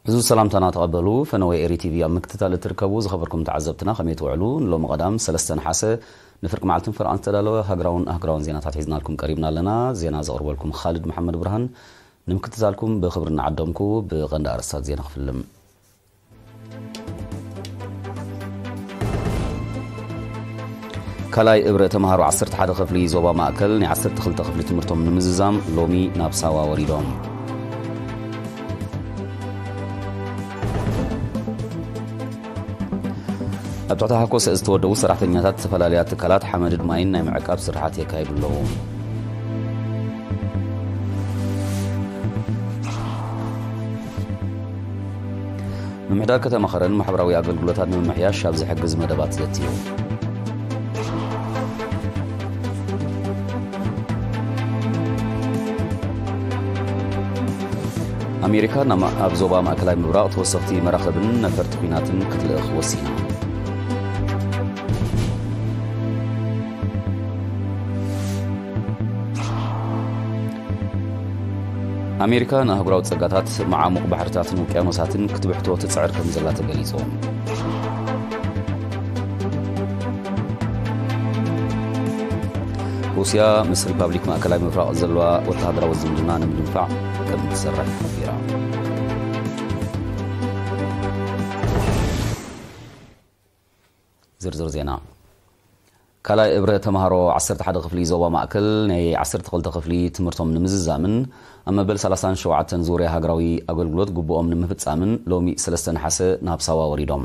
እዚ ሰላምታና ተቐበሉ። ፈነወ ኤሪ ቲቪ ኣብ ምክትታል እትርከቡ ዝኸበርኩም ተዓዘብትና ከመይ ትውዕሉ? ንሎሚ ቀዳም ሰለስተ ነሓሰ ንፍርቂ መዓልትን ፈረቓን ዝተዳለወ ሃገራውን ኣህጉራውን ዜናታት ሒዝናልኩም ቀሪብና ኣለና። ዜና ዘቕርበልኩም ኻልድ መሓመድ ብርሃን። ንምክትታልኩም ብኽብሪ እናዓደምኩ ብቐንዲ ኣርእስታት ዜና ክፍልም። ካልኣይ እብረ ተምሃሮ ዓሰርተ ሓደ ክፍሊ ዞባ ማእከል ናይ ዓሰርተ ክልተ ክፍሊ ትምህርቶም ንምዝዛም ሎሚ ናብ ሳዋ ወሪዶም። ኣብ ትሕቲ ሃኮሰ ዝተወደቡ ሰራሕተኛታት ዝተፈላለያ ትካላት ሓመድን ማይን ናይ ምዕቃብ ስራሓት የካይዱ ኣለዉ። ምምሕዳር ከተማ ኸረን ማሕበራዊ ኣገልግሎታት ንምምሕያሽ ኣብ ዝሕግዝ መደባት ዘትዩ። ኣሜሪካ ናብ ማ-፣ ኣብ ዞባ ማእከላይ ምብራቕ ተወሰኽቲ መራኽብን ነፈርቲ ኲናትን ክትልእኽ ወሲና። ኣሜሪካ ንኣህጉራዊ ጸጋታት መዓሙቕ ባሕርታትን ውቅያኖሳትን ክትብሕቶ ትጽዕር ከም ዘላ ተገሊጹ። ሩስያ ምስ ሪፓብሊክ ማእከላይ ምብራቕ ዘለዋ ወተሃደራዊ ዝምድና ንምድንፋዕ ከም እትሰርሕ ሓቢራ። ዝርዝር ዜና። ካልኣይ እብረ ተምሃሮ ዓሰርተ ሓደ ክፍሊ ዞባ ማእከል ናይ ዓሰርተ ክልተ ክፍሊ ትምህርቶም ንምዝዛምን ኣብ መበል ሰላሳን ሸውዓተን ዙርያ ሃገራዊ ኣገልግሎት ግቡኦም ንምፍጻምን ሎሚ ሰለስተ ነሓሰ ናብ ሳዋ ወሪዶም።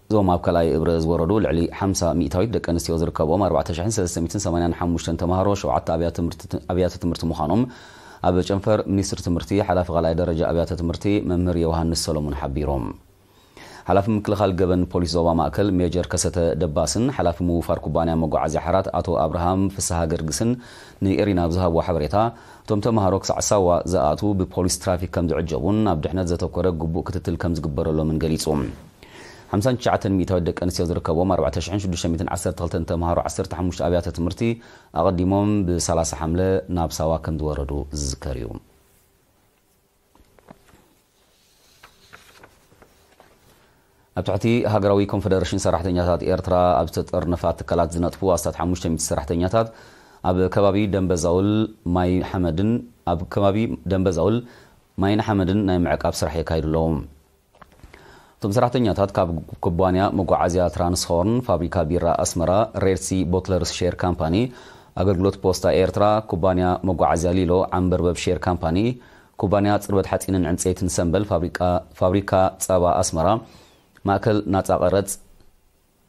እዞም ኣብ ካልኣይ እብረ ዝወረዱ ልዕሊ ሓምሳ ሚእታዊት ደቂ ኣንስትዮ ዝርከብኦም ኣርባዕተ ሽሕን ሰለስተ ሚእትን ሰማንያን ሓሙሽተን ተምሃሮ ሸውዓተ ኣብያተ ትምህርቲ፣ ኣብያተ ትምህርቲ ምዃኖም ኣብ ጨንፈር ሚኒስትሪ ትምህርቲ ሓላፊ ካልኣይ ደረጃ ኣብያተ ትምህርቲ መምህር ዮሃንስ ሰሎሞን ሓቢሮም። ሓላፊ ምክልኻል ገበን ፖሊስ ዞባ ማእከል ሜጀር ከሰተ ደባስን ሓላፊ ምውፋር ኩባንያ መጓዓዝያ ሓራት ኣቶ ኣብርሃም ፍስሃ ገርግስን ንኤሪና ኣብ ዝሃብዎ ሓበሬታ፣ እቶም ተምሃሮ ክሳዕ ሳዋ ዝኣትዉ ብፖሊስ ትራፊክ ከም ዝዕጀቡን ኣብ ድሕነት ዘተኮረ ግቡእ ክትትል ከም ዝግበረሎምን ገሊጹ። ሓምሳን ትሽዓተን ሚእታዊት ደቂ ኣንስትዮ ዝርከብዎም ኣርባዕተ ሽሕን ሽዱሽተ ሚእትን ዓሰርተ ክልተን ተምሃሮ ዓሰርተ ሓሙሽተ ኣብያተ ትምህርቲ ኣቐዲሞም ብሰላሳ ሓምለ ናብ ሳዋ ከም ዝወረዱ ዝዝከር እዩ። ኣብ ትሕቲ ሃገራዊ ኮንፈደሬሽን ሰራሕተኛታት ኤርትራ ኣብ ዝተጠርነፋ ትካላት ዝነጥፉ ኣስታት ሓሙሽተ ሚእቲ ሰራሕተኛታት ኣብ ከባቢ ደንበዛውል ማይ ሓመድን፣ ኣብ ከባቢ ደንበዛውል ማይን ሓመድን ናይ ምዕቃብ ስራሕ የካይዱ ኣለዉ። እቶም ሰራሕተኛታት ካብ ኩባንያ መጓዓዝያ ትራንስሆርን፣ ፋብሪካ ቢራ ኣስመራ፣ ሬድሲ ቦትለርስ ሼር ካምፓኒ፣ ኣገልግሎት ፖስታ ኤርትራ፣ ኩባንያ መጓዓዝያ ሊሎ፣ ዓንበርበብ ሼር ካምፓኒ፣ ኩባንያ ጽርበት ሓጺንን ዕንጸይትን ሰምበል፣ ፋብሪካ፣ ፋብሪካ ጸባ ኣስመራ፣ ማእከል ናጻ ቀረጽ፣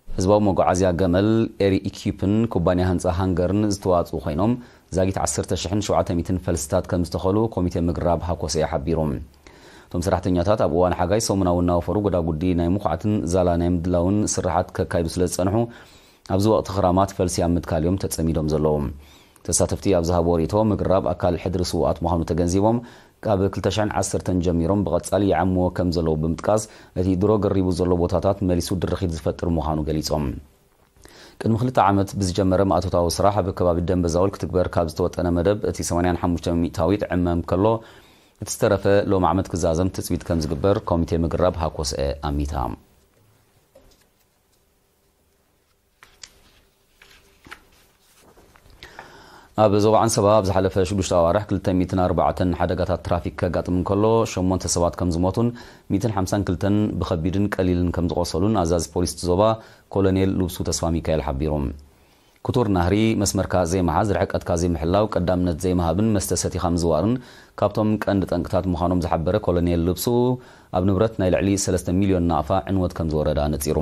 ህዝባዊ መጓዓዝያ ገመል፣ ኤሪ ኢኪፕን ኩባንያ ህንጻ ሃንገርን ዝተዋጽኡ ኮይኖም፣ ዛጊት ዓሰርተ ሽሕን ሸውዓተ ሚእትን ፈልስታት ከም ዝተኸሉ ኮሚቴ ምግራብ ሃኮሰ ሓቢሩ። እቶም ሰራሕተኛታት ኣብ እዋን ሓጋይ ሰሙናዊ እናወፈሩ ጎዳጉዲ ናይ ምኹዓትን ዛላ ናይ ምድላውን ስራሓት ከካይዱ ስለ ዝጸንሑ፣ ኣብዚ ወቕቲ ክራማት ፈልሲ ኣብ ምትካል እዮም ተጸሚዶም ዘለዉ። ተሳተፍቲ ኣብ ዝሃብዎ ርእይቶ፣ ምግራብ ኣካል ሕድሪ ስዉኣት ምዃኑ ተገንዚቦም፣ ካብ ክልተ ሽሕን ዓሰርተን ጀሚሮም ብቐጻሊ ይዓምዎ ከም ዘለዉ ብምጥቃስ፣ እቲ ድሮ ገሪቡ ዘሎ ቦታታት መሊሱ ድርኺት ዝፈጥር ምዃኑ ገሊጾም። ቅድሚ ክልተ ዓመት ብዝጀመረ ማእቶታዊ ስራሕ ኣብ ከባቢ ደንበዛውል ክትግበር ካብ ዝተወጠነ መደብ እቲ ሰማንያን ሓሙሽተ ሚእታዊት ዕመም ከሎ፣ እቲ ዝተረፈ ሎም ዓመት ክዛዘም ትጽቢት ከም ዝግበር ኮሚቴ ምግራብ ሃኮስኤ ኣሚታ። ኣብ ዞባ ዓንሰባ ኣብ ዝሓለፈ ሽዱሽተ ኣዋርሕ ክልተ ሚእትን ኣርባዕተን ሓደጋታት ትራፊክ ከጋጥም እንከሎ፣ ሸሞንተ ሰባት ከም ዝሞቱን ሚእትን ሓምሳን ክልተን ብኸቢድን ቀሊልን ከም ዝቖሰሉን ኣዛዚ ፖሊስ እቲ ዞባ ኮሎኔል ልብሱ ተስፋ ሚካኤል ሓቢሩ። ክቱር ናህሪ፣ መስመርካ ዘይምሓዝ፣ ርሕቀትካ ዘይምሕላው፣ ቀዳምነት ዘይምሃብን መስተ ሰቲኻ ምዝዋርን ካብቶም ቀንዲ ጠንቅታት ምዃኖም ዝሓበረ ኮሎኔል ልብሱ፣ ኣብ ንብረት ናይ ልዕሊ ሰለስተ ሚልዮን ናቕፋ ዕንወት ከም ዝወረደ ኣነጺሩ።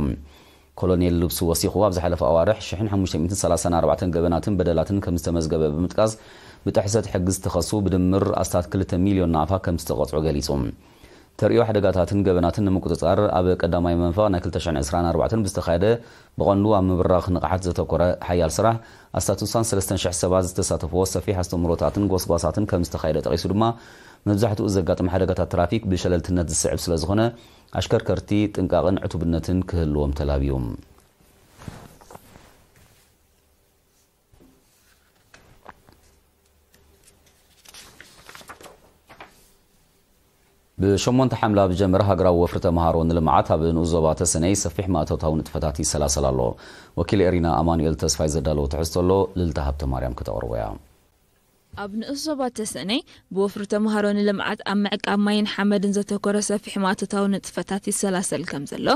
ኮሎኔል ልብሱ ወሲኹ፣ ኣብ ዝሓለፈ ኣዋርሕ ሽሕን ሓሙሽተ ሚእትን ሰላሳን ኣርባዕተን ገበናትን በደላትን ከም ዝተመዝገበ ብምጥቃስ፣ ብጥሕሰት ሕጊ ዝተኸሱ ብድምር ኣስታት ክልተ ሚልዮን ናቕፋ ከም ዝተቐጽዑ ገሊጹ። ተርእዮ ሓደጋታትን ገበናትን ንምቁጽጻር ኣብ ቀዳማይ መንፈቕ ናይ ክልተ ሽሕን ዕስራን ኣርባዕተን ብዝተኻየደ ብቐንዱ ኣብ ምብራኽ ንቕሓት ዘተኮረ ሓያል ስራሕ፣ ኣስታት ስሳን ሰለስተን ሽሕ ሰባት ዝተሳተፍዎ ሰፊሕ ኣስተምህሮታትን ጎስጓሳትን ከም ዝተኻየደ ጠቒሱ ድማ፣ መብዛሕትኡ ዘጋጥም ሓደጋታት ትራፊክ ብሸለልትነት ዝስዕብ ስለ ዝኾነ፣ ኣሽከርከርቲ ጥንቃቕን ዕቱብነትን ክህልዎም ተላብዩ። ብሸሞንተ ሓምለ ኣብ ዝጀመረ ሃገራዊ ወፍሪ ተምሃሮ ንልምዓት ኣብ ንኡስ ዞባ ተሰነይ ሰፊሕ ማእቶታዊ ንጥፈታት ይሰላሰል ኣሎ። ወኪል ኤሪና ኣማኑኤል ተስፋይ ዘዳለዎ ትሕዝቶ ኣሎ፣ ልልታ ሃብተ ማርያም ከተቕርቦ እያ። ኣብ ንኡስ ዞባ ተሰነይ ብወፍሪ ተምሃሮ ንልምዓት ኣብ ምዕቃብ ማይን ሓመድን ዘተኮረ ሰፊሕ ማእቶታዊ ንጥፈታት ይሰላሰል ከም ዘሎ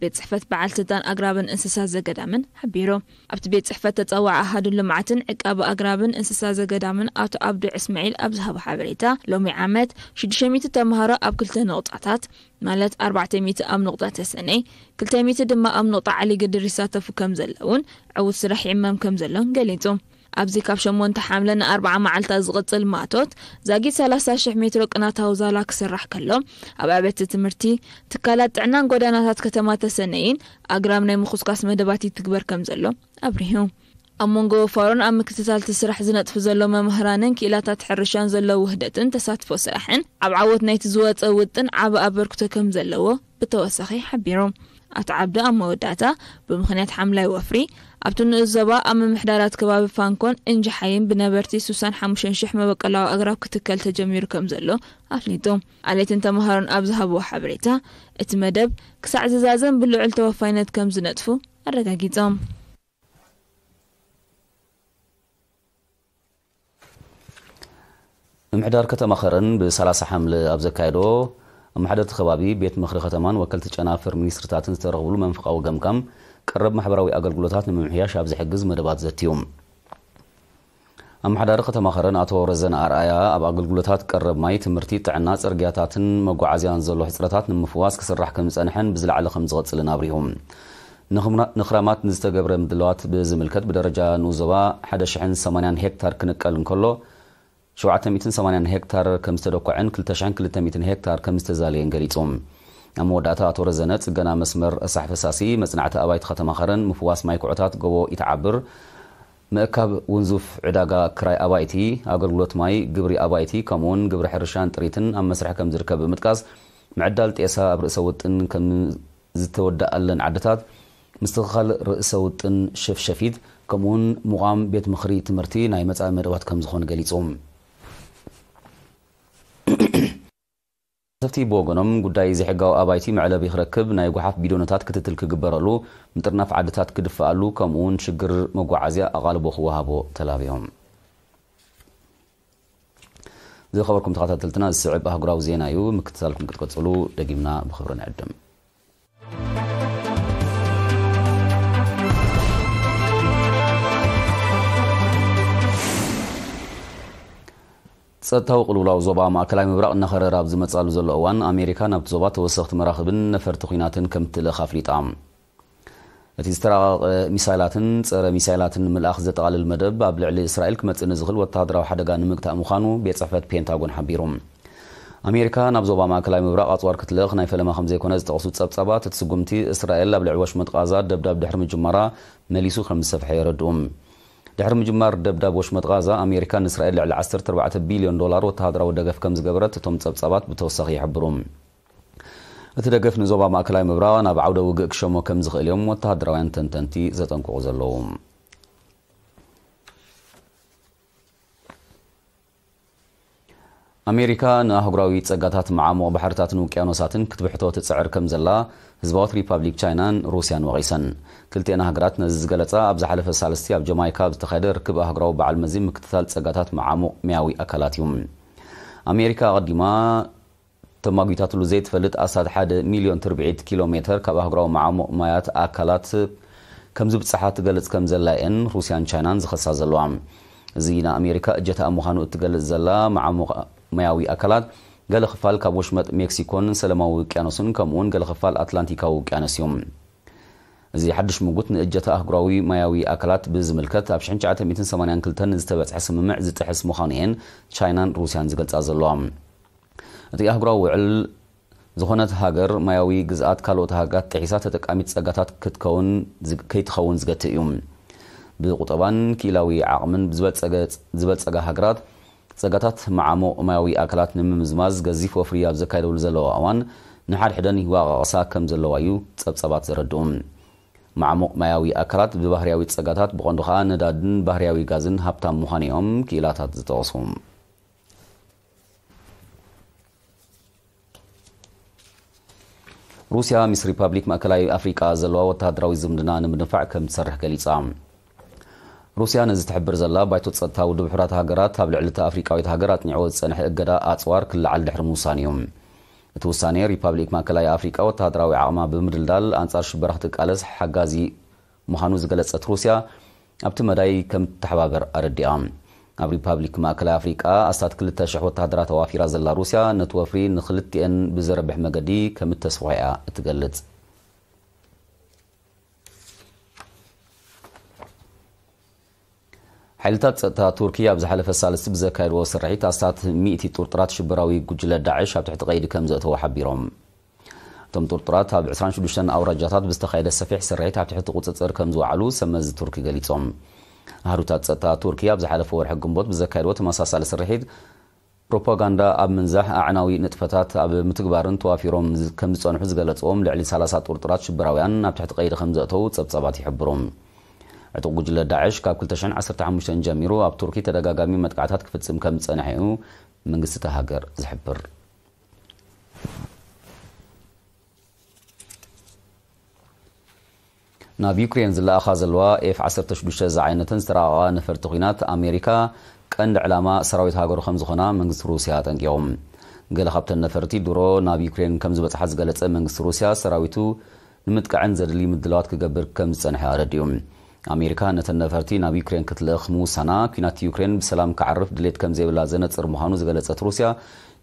ቤት ጽሕፈት በዓል ስልጣን ኣግራብን እንስሳ ዘገዳምን ሓቢሩ። ኣብቲ ቤት ጽሕፈት ተጸዋዒ ኣሃዱ ልምዓትን ዕቃቢ ኣግራብን እንስሳ ዘገዳምን ኣቶ ኣብዱ እስማዒል ኣብ ዝሃቦ ሓበሬታ፣ ሎሚ ዓመት ሽዱሽተ ሚእቲ ተምሃሮ ኣብ ክልተ ነቑጣታት፣ ማለት ኣርባዕተ ሚእቲ ኣብ ነቑጣ ተሰነይ፣ ክልተ ሚእቲ ድማ ኣብ ነቑጣ ዓሊ ግድር ይሳተፉ ከም ዘለውን ዕዉት ስራሕ ይዕመም ከም ዘሎን ገሊጹ። ኣብዚ ካብ ሸሞንተ ሓምለ ንኣርብዓ መዓልታት ዝቕጽል ማእቶት ዛጊት ሰላሳ ሽሕ ሜትሮ ቅናታዊ ዛላ ክስራሕ ከሎ፣ ኣብ ኣብያተ ትምህርቲ፣ ትካላት ጥዕናን ጎዳናታት ከተማ ተሰነይን ኣግራብ ናይ ምኹስኳስ መደባት ይትግበር ከም ዘሎ ኣብሪሁ። ኣብ መንጎ ወፋሮን ኣብ ምክትታል እቲ ስራሕ ዝነጥፉ ዘሎ መምህራንን ክኢላታት ሕርሻን ዘሎ ውህደትን ተሳትፎ ስራሕን ኣብ ዓወት ናይቲ ዝወፀ ውጥን ዓቢ ኣበርክቶ ከም ዘለዎ ብተወሳኺ ሓቢሩ። ኣቶ ዓብዱ ኣብ መወዳእታ፣ ብምኽንያት ሓምላይ ወፍሪ ኣብቲ ንኡስ ዞባ ኣብ ምምሕዳራት ከባቢ ፋንኮን እንጃሓይን ብነበርቲ ስሳን ሓሙሽተን ሽሕ መበቆላዊ ኣግራብ ክትከል ተጀሚሩ ከም ዘሎ ኣፍሊጡ። ኣሌትን ተምሃሮን ኣብ ዝሃብዎ ሓበሬታ፣ እቲ መደብ ክሳዕ ዝዛዘም ብልዑል ተወፋይነት ከም ዝነጥፉ ኣረጋጊጾም። ምምሕዳር ከተማ ኸረን ብ30 ሓምለ ኣብ ዘካየዶ፣ ኣመሓደርቲ ከባቢ፣ ቤት ምኽሪ ከተማን ወከልቲ ጨናፍር ሚኒስትርታትን ዝተረኽብሉ መንፈቓዊ ገምጋም፣ ቀረብ ማሕበራዊ ኣገልግሎታት ንምምሕያሽ ኣብ ዝሕግዝ መደባት ዘትዩ። ኣመሓዳሪ ከተማ ኸረን ኣቶ ረዘነ ኣርኣያ፣ ኣብ ኣገልግሎታት ቀረብ ማይ፣ ትምህርቲ፣ ጥዕና፣ ጽርግያታትን መጓዓዝያን ዘሎ ሕጽረታት ንምፍዋስ ክስራሕ ከም ዝጸንሐን ብዝለዓለ ከም ዝቕጽልን ኣብሪሁ። ንኽምራ-፣ ንኽራማት ንዝተገብረ ምድላዋት ብዝምልከት፣ ብደረጃ ንኡስ ዞባ ሓደ ሽሕን ሰማንያን ሄክታር ክንቀል እንከሎ፣ ሸውዓተ ሚእትን ሰማንያን ሄክታር ከም ዝተደኮዐን ክልተ ሽሕን ክልተ ሚእትን ሄክታር ከም ዝተዛለየን ገሊጹ። ኣብ መወዳእታ ኣቶ ረዘነ፣ ጽገና መስመር ረሳሕ ፈሳሲ፣ መጽናዕቲ ኣባይቲ ከተማ ኸረን፣ ምፍዋስ ማይ ኩዕታት ጎቦ ኢተዓብር፣ ምእካብ ውንዙፍ ዕዳጋ ክራይ ኣባይቲ፣ ኣገልግሎት ማይ፣ ግብሪ ኣባይቲ፣ ከምኡውን ግብሪ ሕርሻን ጥሪትን ኣብ መስርሕ ከም ዝርከብ ብምጥቃስ፣ ምዕዳል ጤሳ ኣብ ርእሰ ውጥን ከም ዝተወደኣለን ዓድታት፣ ምስትኽኻል ርእሰ ውጥን ሸፍሸፊት፣ ከምኡውን ምቋም ቤት ምኽሪ ትምህርቲ ናይ መጻኢ መደባት ከም ዝኾነ ገሊጹ። ተሳተፍቲ ብወገኖም፣ ጉዳይ ዘይሕጋዊ ኣባይቲ መዕለቢ ክረክብ፣ ናይ ጓሓፍ ቢዶኖታት ክትትል ክግበረሉ፣ ምጥርናፍ ዓድታት ክድፈኣሉ፣ ከምኡውን ሽግር መጓዓዝያ ኣቓልቦ ክወሃቦ ተላብዮም። ዝኸበርኩም ተኸታተልትና፣ ዝስዕብ ኣህጉራዊ ዜና እዩ። ምክትታልኩም ክትቀጽሉ ደጊምና ብኽብሪ ንዕድም። ጸጥታዊ ቅልውላው ዞባ ማእከላይ ምብራቕ እናኸረረ ኣብ ዝመጻሉ ዘሎ እዋን፣ ኣሜሪካ ናብቲ ዞባ ተወሰኽቲ መራኽብን ነፈርቲ ኲናትን ከም እትልእኽ ኣፍሊጣ። እቲ ዝተራቐቐ ሚሳይላትን ጸረ ሚሳይላትን ምልኣኽ ዘጠቓልል መደብ፣ ኣብ ልዕሊ እስራኤል ክመጽእ ንዝኽእል ወተሃደራዊ ሓደጋ ንምግታእ ምዃኑ ቤት ጽሕፈት ፔንታጎን ሓቢሩ። ኣሜሪካ ናብ ዞባ ማእከላይ ምብራቕ ኣጽዋር ክትልእኽ ናይ ፈለማ ከም ዘይኮነ ዝጠቐሱ ጸብጻባት፣ እቲ ስጉምቲ እስራኤል ኣብ ልዕሊ ወሽመጥ ቓዛ ደብዳብ ድሕሪ ምጅማራ መሊሱ ከም ዝሰፍሐ የረድኡ። ድሕሪ ምጅማር ደብዳብ ወሽመጥ ቓዛ፣ ኣሜሪካ ንእስራኤል ልዕሊ ዓሰርተ ኣርባዕተ ቢልዮን ዶላር ወተሃደራዊ ደገፍ ከም ዝገበረት እቶም ጸብጻባት ብተወሳኺ ይሕብሩ። እቲ ደገፍ ንዞባ ማእከላይ ምብራቕ ናብ ዓውደ ውግእ ክሸሞ ከም ዝኽእል እዮም ወተሃደራውያን ተንተንቲ ዘጠንቅቑ ዘለዉ። ኣሜሪካ ንኣህጉራዊ ጸጋታት መዓሙቕ ባሕርታትን ውቅያኖሳትን ክትብሕቶ ትጽዕር ከም ዘላ ህዝባዊት ሪፓብሊክ ቻይናን ሩስያን ወቒሰን። ክልቲኤን ሃገራት ነዚ ዝገለጻ፣ ኣብ ዝሓለፈ ሳልስቲ ኣብ ጀማይካ ኣብ ዝተኻየደ ርክብ ኣህጉራዊ በዓል መዚ ምክትታል ጸጋታት መዓሙቕ መያዊ ኣካላት እዩ። ኣሜሪካ ኣቐዲማ ተማጒታትሉ ዘይትፈልጥ ኣስታት ሓደ ሚልዮን ትርብዒት ኪሎ ሜተር ካብ ኣህጉራዊ መዓሙቕ ማያት ኣካላት ከም ዝብጽሓ ትገልጽ ከም ዘላ እየን ሩስያን ቻይናን ዝኸሳ ዘለዋ። እዚ ንኣሜሪካ እጀታኣ ምዃኑ እትገልጽ ዘላ መዓሙቕ ማያዊ ኣካላት፣ ገለ ክፋል ካብ ወሽመጥ ሜክሲኮን ሰላማዊ ውቅያኖስን ከምኡውን ገለ ክፋል ኣትላንቲካዊ ውቅያኖስ እዩ። እዚ ሓድሽ ምጉት ንእጀታ ኣህጉራዊ ማያዊ ኣካላት ብዝምልከት ኣብ ሽሕን ትሽዓተ ሚእትን ሰማንያን ክልተን ዝተበጽሐ ስምምዕ ዝጥሕስ ምዃኑ እየን ቻይናን ሩስያን ዝገልጻ ዘለዋ። እቲ ኣህጉራዊ ውዕል፣ ዝኾነት ሃገር ማያዊ ግዝኣት ካልኦት ሃገራት ጥሒሳ ተጠቃሚት ጸጋታት ክትከውን ዝግ-፣ ከይትኸውን ዝገትእ እዩ። ብቁጠባን ክኢላዊ ዓቕምን ብዝበልጸገ-፣ ዝበልጸጋ ሃገራት፣ ጸጋታት መዓሙቕ ማያዊ ኣካላት ንምምዝማዝ ገዚፍ ወፍሪ ኣብ ዘካየደሉ ዘለዋ እዋን፣ ንሓድሕደን ይዋቓቐሳ ከም ዘለዋ እዩ ጸብጻባት ዘረድኡ። መዓሙቕ ማያዊ ኣካላት ብባህርያዊ ጸጋታት፣ ብቐንዱ ኸኣ ነዳድን ባህርያዊ ጋዝን ሃብታም ምዃኑ እዮም ክኢላታት ዝጠቕሱ። ሩስያ ምስ ሪፓብሊክ ማእከላይ ኣፍሪቃ ዘለዋ ወተሃደራዊ ዝምድና ንምድንፋዕ ከም ትሰርሕ ገሊጻ። ሩስያ ነዚ ትሕብር ዘላ፣ ባይቶ ጸጥታ ውድብ ሕቡራት ሃገራት ኣብ ልዕሊ እታ ኣፍሪቃዊት ሃገር ኣጽኒዕዎ ዝጸንሐ እገዳ ኣጽዋር ክለዓል ድሕሪ ምውሳን እዩ። እቲ ውሳኔ፣ ሪፓብሊክ ማእከላይ ኣፍሪቃ ወተሃደራዊ ዓቕማ ብምድልዳል ኣንጻር ሽበራ ክትቃለስ ሓጋዚ ምዃኑ ዝገለጸት ሩስያ፣ ኣብቲ መዳይ ከም ትተሓባበር ኣረዲኣ። ኣብ ሪፓብሊክ ማእከላይ ኣፍሪቃ ኣስታት ክልተ ሽሕ ወተሃደራት ኣዋፊራ ዘላ ሩስያ፣ ነቲ ወፍሪ ንኽልቲኤን ብዘረብሕ መገዲ ከም እተስፍሖ እያ እትገልጽ። ሓይልታት ጸጥታ ቱርኪ ኣብ ዝሓለፈ ሳልስቲ ብዘካየድዎ ስርሒት፣ ኣስታት ሚእቲ ጥርጡራት ሽበራዊ ጉጅለ ዳዕሽ ኣብ ትሕቲ ቀይዲ ከም ዘእተዉ ሓቢሮም። እቶም ጥርጡራት ኣብ ዕስራን ሽዱሽተን ኣውራጃታት ብዝተኻየደ ሰፊሕ ስርሒት ኣብ ትሕቲ ቁጽጽር ከም ዝወዓሉ ሰመዚ ቱርኪ ገሊጾም። ኣህዱታት ጸጥታ ቱርኪ ኣብ ዝሓለፈ ወርሒ ግንቦት ብዘካየድዎ ተመሳሳሊ ስርሒት፣ ፕሮፓጋንዳ ኣብ ምንዛሕ፣ ኣዕናዊ ንጥፈታት ኣብ ምትግባርን ተዋፊሮም ዝ-፣ ከም ዝጸንሑ ዝገለጽዎም ልዕሊ ሰላሳ ጥርጡራት ሽበራውያን ናብ ትሕቲ ቀይዲ ከም ዘእተዉ ጸብጻባት ይሕብሩ። ዕጡቕ ጉጅለ ዳዕሽ ካብ ክልተ ሽሕን ዓሰርተ ሓሙሽተን ጀሚሩ ኣብ ቱርኪ ተደጋጋሚ መጥቃዕታት ክፍጽም ከም ዝጸንሐ እዩ መንግስቲ እታ ሃገር ዝሕብር። ናብ ዩክሬን ዝለኣኻ ዘለዋ ኤፍ ዓሰርተ ሽዱሽተ ዝዓይነተን ዝተራቐቓ ነፈርቲ ኲናት ኣሜሪካ ቀንዲ ዕላማ ሰራዊት ሃገሩ ከም ዝኾና መንግስቲ ሩስያ ኣጠንቂቑ። ገለ ካብተን ነፈርቲ ድሮ ናብ ዩክሬን ከም ዝበጽሓ ዝገለጸ መንግስቲ ሩስያ፣ ሰራዊቱ ንምጥቃዕን ዘድሊ ምድላዋት ክገብር ከም ዝጸንሐ ኣረዲኡ። ኣሜሪካ ነተን ነፈርቲ ናብ ዩክሬን ክትልእኽ ምውሳና፣ ኲናት ዩክሬን ብሰላም ክዓርፍ ድሌት ከም ዘይብላ ዘነጽር ምዃኑ ዝገለጸት ሩስያ፣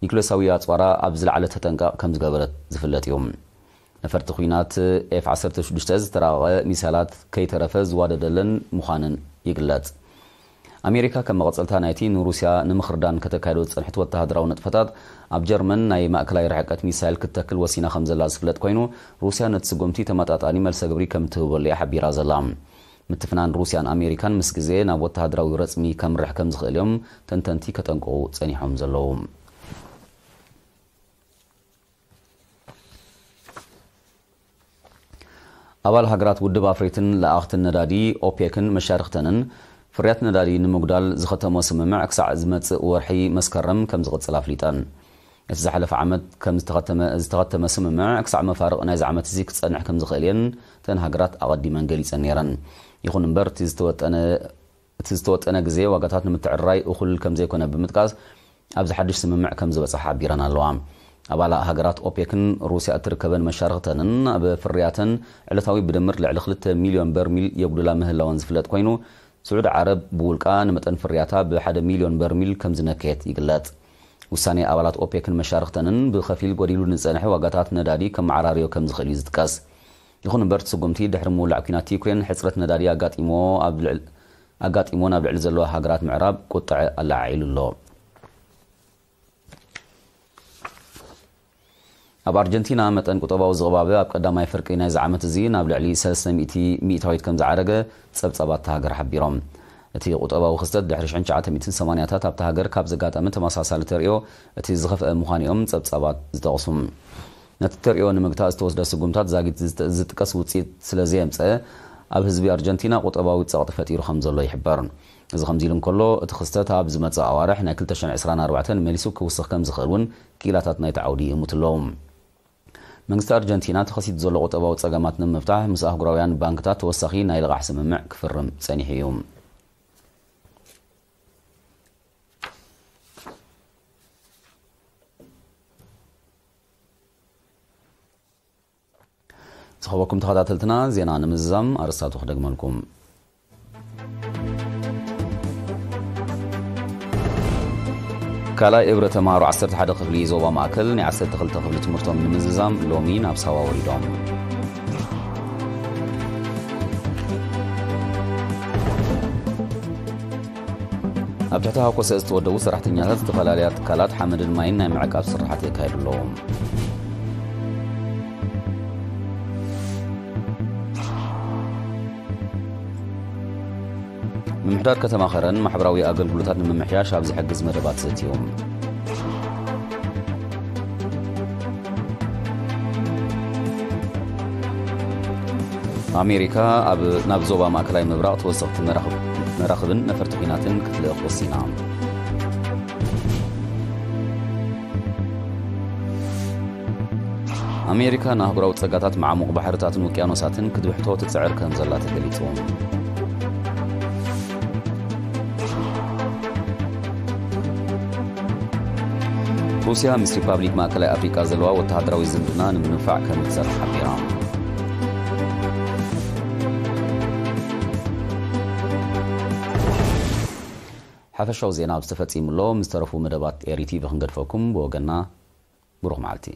ኒኩሌሳዊ ኣጽዋራ ኣብ ዝለዓለ ተጠንቀቕ ከም ዝገበረት ዝፍለጥ እዩ። ነፈርቲ ኲናት ኤፍ ዓሰርተ ሽዱሽተ ዝተራቐቐ ሚሳይላት ከይተረፈ ዝዋደደለን ምዃነን ይግለጽ። ኣሜሪካ ከም መቐጸልታ ናይቲ ንሩስያ ንምኽርዳን ከተካይዶ ዝጸንሐት ወተሃደራዊ ንጥፈታት፣ ኣብ ጀርመን ናይ ማእከላይ ርሕቀት ሚሳይል ክትተክል ወሲና ከም ዘላ ዝፍለጥ ኮይኑ፣ ሩስያ ነቲ ስጉምቲ ተመጣጣኒ መልሰ ግብሪ ከም እትህበሉ እያ ሓቢራ ዘላ። ምትፍናን ሩስያን ኣሜሪካን ምስ ግዜ ናብ ወተሃደራዊ ረጽሚ ከምርሕ ከም ዝኽእል እዮም ተንተንቲ ከጠንቅቑ ጸኒሖም ዘለዉ። ኣባል ሃገራት ውድብ ኣፍሪትን ለኣኽትን ነዳዲ ኦፔክን መሻርኽተንን፣ ፍርያት ነዳዲ ንምጉዳል ዝኸተሞ ስምምዕ ክሳዕ ዝመጽእ ወርሒ መስከረም ከም ዝቕጽል ኣፍሊጠን። እቲ ዝሓለፈ ዓመት ከም ዝተኸተመ፣ ዝተኸተመ ስምምዕ ክሳዕ መፋርቕ ናይዚ ዓመት እዚ ክጸንሕ ከም ዝኽእል እየን እተን ሃገራት ኣቐዲመን ገሊጸን ነይረን። ይኹን እምበር፣ እቲ ዝተወጠነ እቲ ዝተወጠነ ግዜ ዋጋታት ንምትዕርራይ እኹል ከም ዘይኮነ ብምጥቃስ፣ ኣብዚ ሓድሽ ስምምዕ ከም ዝበጽሓ ሓቢረን ኣለዋ። ኣባላት ሃገራት ኦፔክን ሩስያ እትርከበን መሻርኽተንን ኣብ ፍርያተን ዕለታዊ ብድምር ልዕሊ ክልተ ሚልዮን በርሚል የጉድላ ምህላወን ዝፍለጥ ኮይኑ፣ ስዑዲ ዓረብ ብውልቃ ንመጠን ፍርያታ ብሓደ ሚልዮን በርሚል ከም ዝነከየት ይግለጽ። ውሳኔ ኣባላት ኦፔክን መሻርኽተንን ብኸፊል ጎዲሉ ንዝጸንሐ ዋጋታት ነዳዲ ከመዓራርዮ ከም ዝኽእል እዩ ዝጥቀስ። ይኹን እምበር፣ እቲ ስጉምቲ ድሕሪ ምውላዕ ኲናት ዩክሬን፣ ሕጽረት ነዳዲ ኣጋጢምዎ ኣብ ልዕል-፣ ኣጋጢምዎ ናብ ልዕሊ ዘለዋ ሃገራት ምዕራብ ቁጥዐ ኣለዓዒሉ ኣሎ። ኣብ ኣርጀንቲና፣ መጠን ቁጠባዊ ዝቕባበ ኣብ ቀዳማይ ፍርቂ ናይዚ ዓመት እዚ ናብ ልዕሊ ሰለስተ ሚእቲ ሚእታዊት ከም ዝዓረገ ጸብጻባት እታ ሃገር ሓቢሮም። እቲ ቁጠባዊ ክስተት ድሕሪ ሽሕን ትሽዓተ ሚእትን ሰማንያታት ኣብታ ሃገር ካብ ዘጋጠመ ተመሳሳሊ ተርእዮ እቲ ዝኸፍአ ምዃኑ እዮም ጸብጻባት ዝጠቕሱ። ነቲ ተርእዮ ንምግታእ ዝተወስደ ስጉምታት ዛጊት ዝጥ-፣ ዝጥቀስ ውጽኢት ስለ ዘየምጸ፣ ኣብ ህዝቢ ኣርጀንቲና ቁጠባዊ ጸቕጢ ፈጢሩ ከም ዘሎ ይሕበር። እዚ ከምዚ ኢሉ እንከሎ፣ እቲ ክስተት ኣብ ዝመጽእ ኣዋርሕ ናይ ክልተ ሽሕን ዕስራን ኣርባዕተን መሊሱ ክውስኽ ከም ዝኽእል እውን ክኢላታት ናይቲ ዓውዲ ይእምቱ ኣለዉ። መንግስቲ ኣርጀንቲና ተኸሲቱ ዘሎ ቁጠባዊ ጸገማት ንምፍታሕ ምስ ኣህጉራውያን ባንክታት ተወሳኺ ናይ ልቓሕ ስምምዕ ክፍርም ጸኒሑ እዩ። ዝኸበኩም ተኸታተልትና፣ ዜና ንምዝዛም ኣርእስታቱ ክደግመልኩም። ካልኣይ እብረ ተምሃሮ ዓሰርተ ሓደ ክፍሊ ዞባ ማእከል ናይ ዓሰርተ ክልተ ክፍሊ ትምህርቶም ንምዝዛም ሎሚ ናብ ሳዋ ወሪዶም። ኣብ ትሕቲ ሃኮሰ ዝተወደቡ ሰራሕተኛታት ዝተፈላለያ ትካላት ሓመድን ማይን ናይ ምዕቃብ ስራሓት የካየዱ ኣለዉ። ምምሕዳር ከተማ ኸረን ማሕበራዊ ኣገልግሎታት ንምምሕያሽ ኣብ ዝሕግዝ መደባት ዘትዮም። ኣሜሪካ ኣብ፣ ናብ ዞባ ማእከላይ ምብራቕ ተወሰኽቲ መራኽብ-፣ መራኽብን ነፈርቲ ኲናትን ክትልእኽ ወሲና። ኣሜሪካ ንኣህጉራዊ ጸጋታት መዓሙቕ ባሕርታትን ውቅያኖሳትን ክትብሕቶ ትጽዕር ከም ዘላ ተገሊጹ። ሩስያ ምስ ሪፓብሊክ ማእከላይ ኣፍሪቃ ዘለዋ ወተሃደራዊ ዝምድና ንምንፋዕ ከም እትሰርሕ ሓቢራ። ሓፈሻዊ ዜና ኣብዚ ተፈጺሙ ኣሎ። ምስ ተረፉ መደባት ኤሪ ቲቪ ክንገድፈኩም። ብወገንና ብሩኽ መዓልቲ።